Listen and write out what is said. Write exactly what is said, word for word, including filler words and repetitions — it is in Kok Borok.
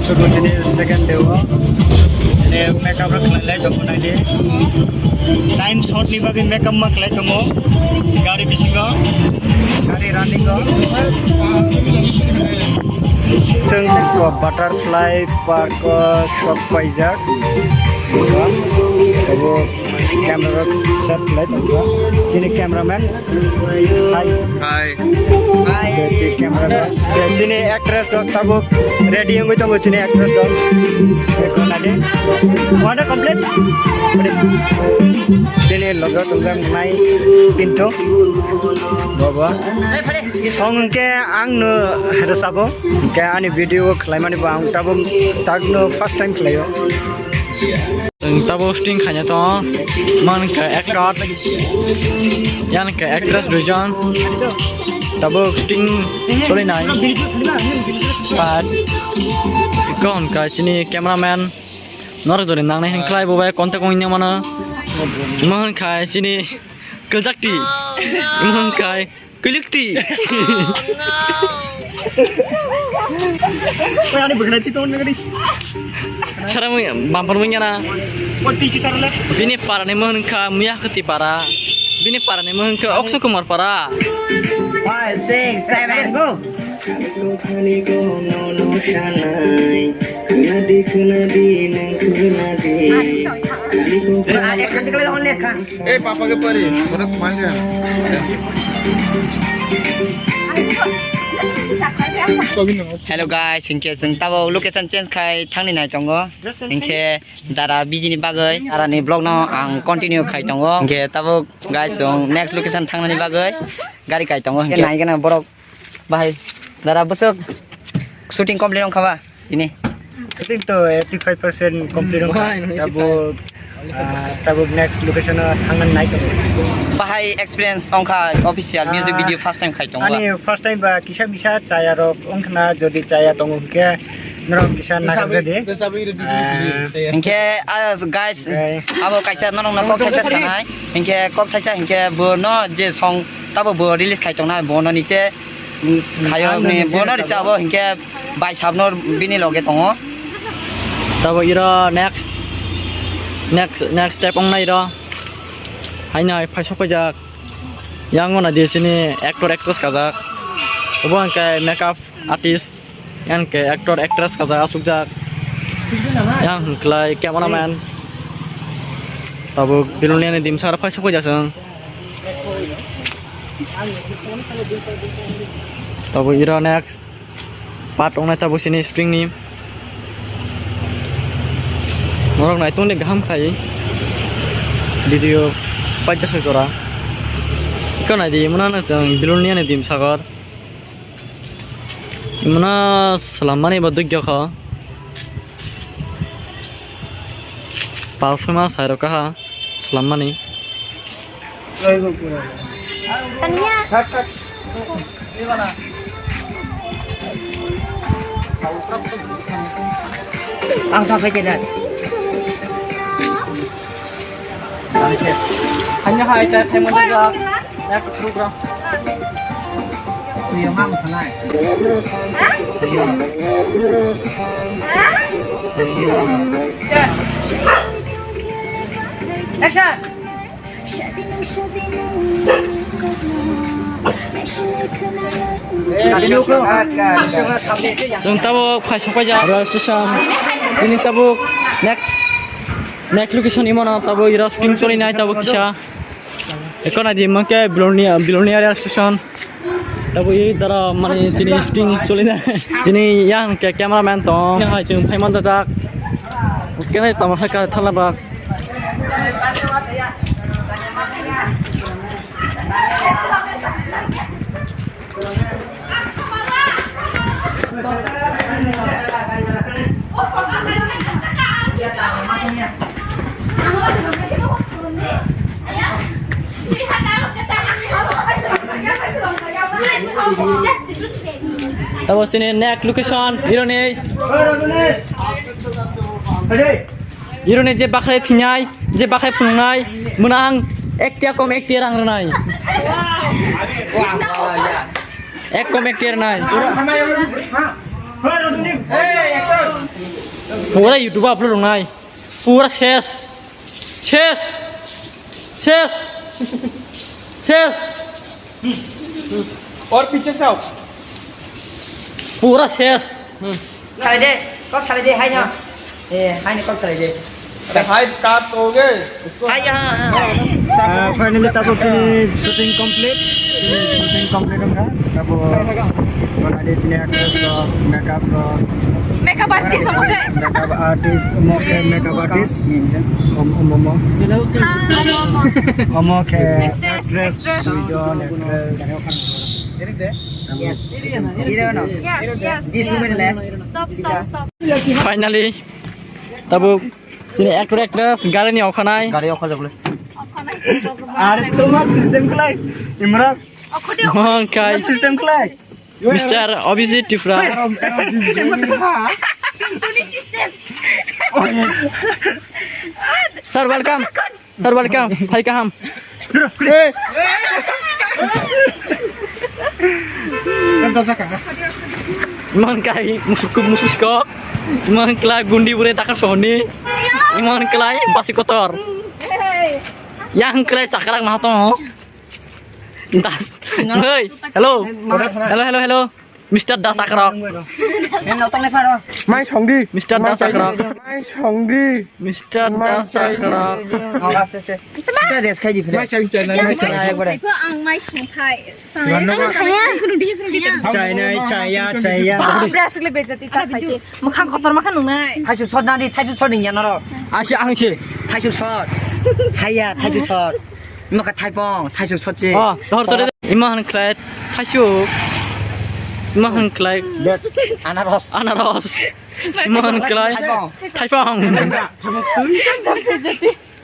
Sudu sini second day o. Ini makeup rok khlai lai tongo nai di. Time short ni bagwi makeup ma khlai tongo. Gari bisingo. Gari running o. Chwng ko butterfly park o sok paijak. Abo camera rok set khlai tongo. Chini cameraman. Hi. Hi. Hi. Chini camera rok. Chini actress rok tabuk ready wngwi tongo chini actress rok. Eko nadi. Wada complete. Chini logo tongkha nai pinto. Baba. Song hwnkhe ang no rwchabo. Hwnkhe ani video khlaimani bo ang tabuk takno first time khlaio. Ang tabuk shooting khaina tongo. Mangkha actor. Yang khe actress duijon. Tabuk shooting solinai. But iko hwnkha chini cameraman. Norok jodi nangnai hwnkhlai bo bai contact wngwi mano. Imo hwnkha chini kwljakti. Imo hwnkha Kwlwkti. Ani bwkhanai twi tongna gadi. Sara mui bumper mui yana. O twi ki sara le. Bini para ni mohon kha muya khati para. Bini para ni mohon kha Akshay Kumar para. Five, six, seven, go. Khunadi, khunadi, nang khunadi. Ah, ekha chikle only ekha. Ei, papa ke pari. Kota smile ya. Hello guys, hinkhe chwng tabuk location change khai thangni nai tongo. Hinkhe dara busy ni bagwi dara ni vlog no ang continue khai tongo. Hinkhe tabuk guys, chwng next location thangnani bagwi gari kai tongo. Hinkhe nai gana borok bahai dara bwswk shooting complete wngkha ba? Ini. Shooting to eighty five percent complete wngkha. Hmm, wah, ini tabuk, ah, tabuk next location o thangna nai tongo. Bahai experience wngkha official music video first time khai tongo. Ani first time ba kisa misa chaya rok wngkhna, jodi chaya tongo hwnkhe norok kisa nakarjadi. Hisabai, hisabai, hisabai. Ah. Hinkhe, ah, guys, okay. Abo kaisa norok no kok thaisa sanai. Hinkhe kok thaisa hinkhe bo no je song tabo bo release khai tongnai bo no niche. Khayo ni bono risa abo hinkhe bai sabno bini loge tongo. Tabo iro next, next, next step ong nai ro. Haino hai phai sok paijak. Yang ona di sini actor actress kajak. Obo hwnkhe makeup artist, yang ke actor actress kajak asukjak. Yang hwnkhlai cameraman. Tabo Biloniani dimsa phai sok paijak chwng. Tabo iro next part wngnai tabo sini shooting ni. Norok naitung de gaham khai video paita soi jora. Iko nai di mona na chwng Biloniani dim sagor. Mona swlammani bo dugya kho. Palsuma sairok kaha swlammani. Tania. Ang sa phaikhe na. Hanya hai ta thai mo da. Next program. Tuyo mang sanai. Tuyo. Tuyo. Action. Chwng tabuk phai sokphaijak rail station. Chini tabuk next, next location imono tabuk iro shooting cholinai tabuk kisa. Eko nai di mangke Bilonia, Bilonia rail station. Tabuk i dara mani chini shooting cholinai. Chini yang ke cameraman tong. Yang hai chwng phai man jak. Kene tamo hai ka thala bak. Tabo sini next location, ironi. Ironi je bakhai thinai, je bakhai phunungnai, muna ang ektia kom ektia rang rwnai. Ek kom ektia rwnai. Hey, actor. Pura YouTube upload wngnai. Pura ses. Ses. Ses. Ses. और पीछे से आओ। Pura ses. Hmm. Salai de, kok salai de, hai no. Eh, hai no kok salai de. अरे हाय, कहाँ तो हो गए? Hai, हाँ, हाँ। Ah, finally, tabuk chini shooting complete. Chini shooting complete wngkha. Tabuk, mana dia chini actress rok, makeup rok. Makeup artist, apa sih? Makeup artist, omo khe makeup artist. Om-, om-, omo. Ah, omo, omo. Omo khe actress, actress, actress. Duijon actress. Yes. Yes, yes. This woman left. Stop, stop, stop. Finally, tabuk chini actor actress gari ni okhanai. Gari okha jagle. Are, tomar system khlai, Imran. Okhoti, okhoti. Mangkai. Tomar system khlai. Mister Abhijit Tripura. Tuni system. Sir, welcome. Sir, welcome. Phai kaham. Mangkai musuk musuk kok. Mangkla gundi bure takar sohoni. Mangklai basi kotor. Yang klai chakrak mahato. Das. Hey, hello. Hello, hello, hello. Mister Das Akra. Mai songdi. Mister Das Akra. Mai songdi. Mister Das Akra. Mai songdi. Mai songdi. Ang mai songthai. Chaya, chaya, chaya. Bra aswk le bejati ta khaidi. Mwkhang kotor ma kha nungnai. Thaisu sot nadi, thaisu sot nungya noro. Asi ang si. Thaisu sot. Haiya, thaisu sot. Ima kha thaipong, thaisuk sotse. Oh, dohor tore. Ima han khlai thaisuk. Ima han khlai. Anaros. Anaros. Ima han khlai thaipong. Thaipong.